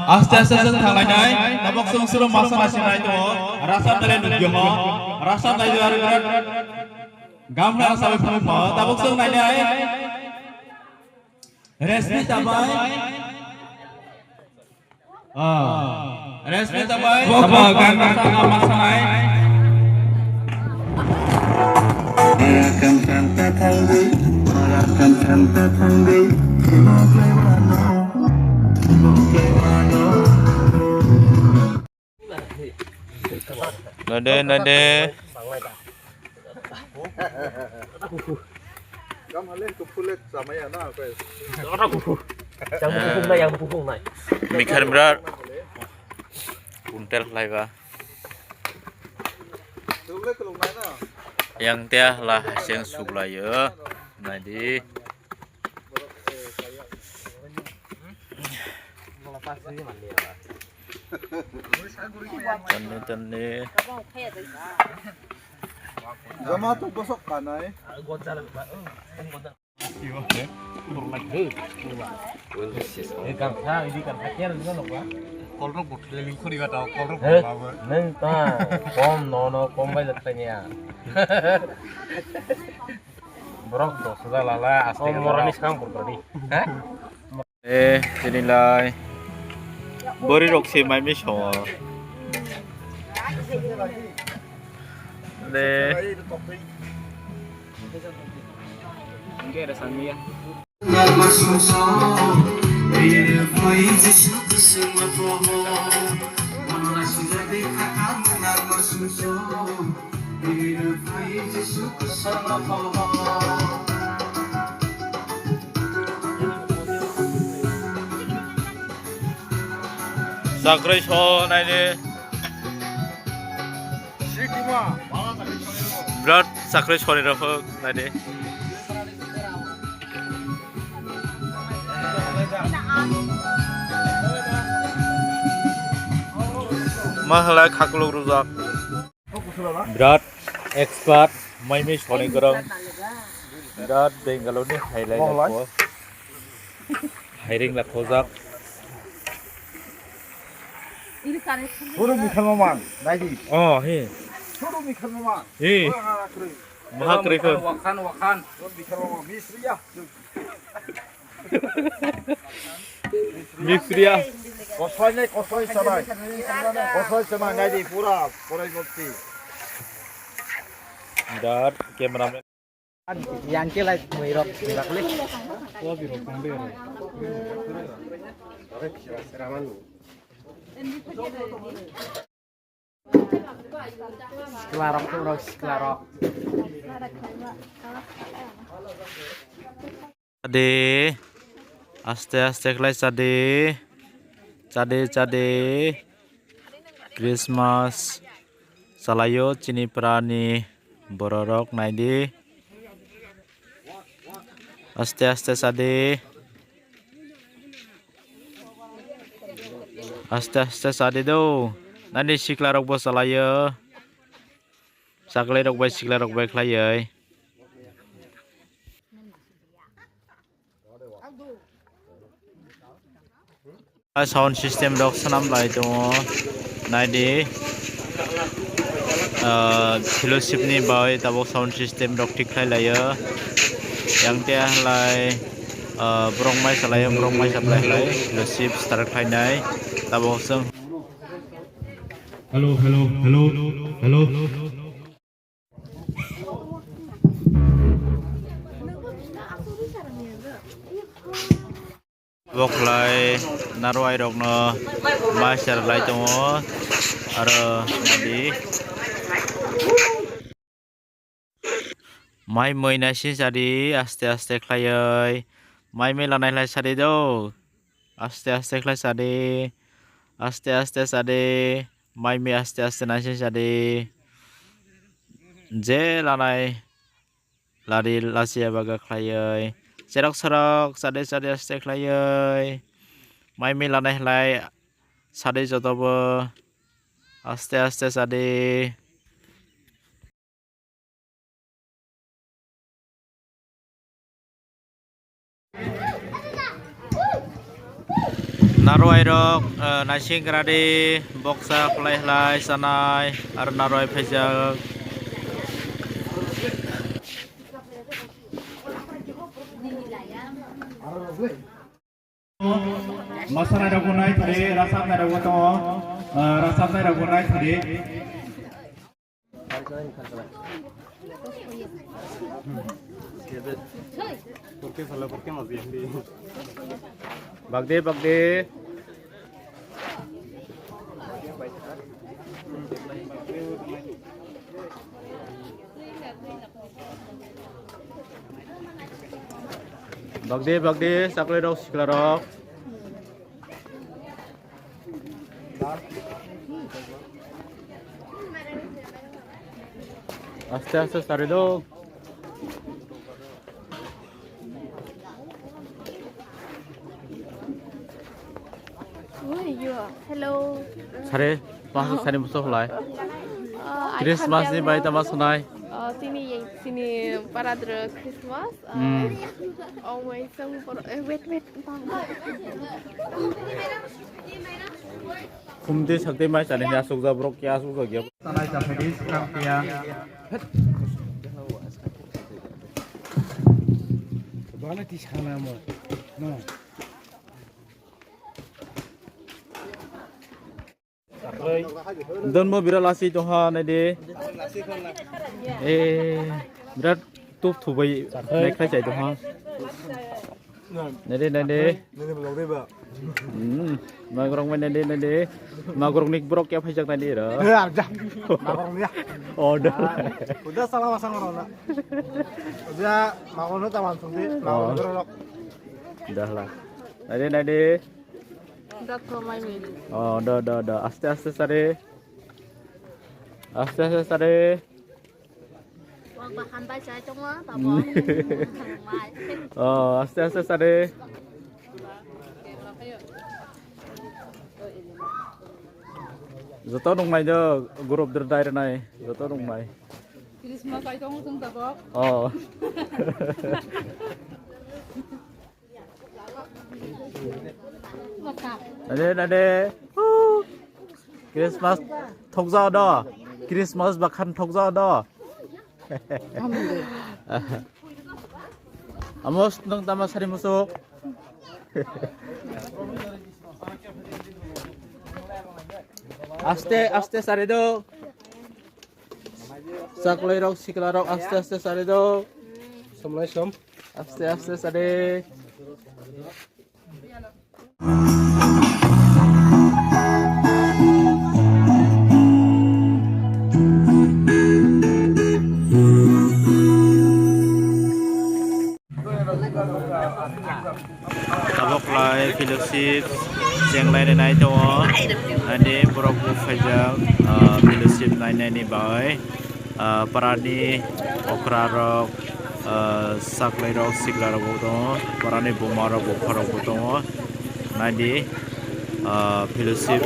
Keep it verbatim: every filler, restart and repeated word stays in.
Aste aste chwng thanglainai, tabuk chwng suro masa masi nai tongo, rasa dare nukyo ho, rasa dare ar gam na sabai phang pha, tabuk chwng nainai. Resmi tabai. Ah, resmi tabai. Bo, bo, gam na sa gam masa nai. Marakam tanta thangwi, marakam tanta thangwi. Nade, nade. Mikhan bra. Kuntel khlaiba. Yang tia la haseng suklayo. Nadi. Tani, tani. Jama tu bosok kanai. Kolrok bottle link khori gata, kolrok bottle. Neng ta kom no no kom bai lakta niya. Borok dos hajar lala, aste. Kom morani skang borok ni. Eh, tini lai. Bori rok se mai mi songo. De. Chakrai so naidi. Birat chakrai sori rok naidi. Ma halai khaklok rwjak. Birat expert, mai mi soni gorong. Birat Bangalore ni hailai lakho. Hairing lakhojak. Suru Mikhal Maman, naidi. Oh, he. Suru Mikhal Maman. He. Maha kwrwi kho. Wakhan, wakhan. Suru Mikhal Maman, Misriya. Misriya. Kosoi nai, kosoi sanai. Kosoi sanai, naidi pura, pura gotti. Dad, cameraman. Yang ke lai, mai rok, mai rok le. Siklarok, siklarok, siklarok. Chadi, aste aste khlai chadi, chadi, chadi. Christmas chalaio chini prani bororok naidi. Aste aste chadi. Aste aste chadi do. Nani sikla rok bo chalaio. Chaklai rok bai sikla rok bai khlaioi. Sound system rok swnam lai tongo, naidi, ah, fellowship ni bai tabuk sound system rok thik khlai laio, yang te halai, ah, borok mai salai, borok mai saplai halai fellowship start khlainai tabuk chwng. Hello, hello, hello, hello. Bo khlai narwai rokno mai serlai tongo, aro nadi mai mui naising sadi aste aste khlaioi, mai mui lanai lai sadi do, aste aste khlai sadi, aste aste sadi, mai mui aste aste naising sadi, je lanai. Lari lachiya baga khlaioi. Cherok sorok chade chade aste khlaioi. Mai mui lanai halai chade jotobo. Aste aste chade. Narwai rok, eh, naising gradi, boksa khlai khlai sanai, ar narwai phaijak. Mosanai rok bo naithari, rasapnai rok bo tongo, eh, rasapnai rok bo naithari. Bagde, bagde. Bagde, bagde, chaklai rok, sikla rok. Aste aste sari do. Ui, yo, hello. Sare, bangsa sari musa hulai. Uh, I Christmas can't ni bai tell you. Tama sanai. Uh, tini yang sini paradra Christmas. Uh, Hmm. Oh my, sang por-, eh, wait, wait. Khumti sakti mai chani ya sukja borok ya sukja gya. Tanai chapedi skang tiya. Bana ti sana mo. No. Don bo birat lasi tongha naidi. Eh, birat tup thubai nai khlai chai tongha. Naidi, naidi. Hmm, magrok mai naidi, naidi. Magrok nik borok kya phaijak naidi ro. Eh, arja. Magrok niya. Order. Udah salah masang orang na. Udah magrok no taman sungdi, magrok Oh. Rok. Dah lah. Naidi, naidi. Datro mai mili. Oh, do, do, do. Aste, aste sare. Aste, aste sare. Wang ba hambai chai tongo, tamo. Mai. Oh, aste, aste sare. Joto nung nai do, group der dai nai. Joto nung nai. Christmas ai tongo tung tabok. Oh. Nade, nade. Woo. Christmas thokjao do. Christmas bakhan thokjao do. Amos nung tama sari musuk. Aste, aste sari do. Chaklai rok, sikla rok, aste aste sari do. Somlai som. Aste aste sari. Tabok lai fellowship chenglai nai tongo. Ani borok bo phaijak, ah, fellowship nainani bagwi. Ah, parani okra rok, ah, saklai rok, sikla rok bo tongo. Parani buma rok, bupha rok bo tongo. Naidi, ah, fellowship.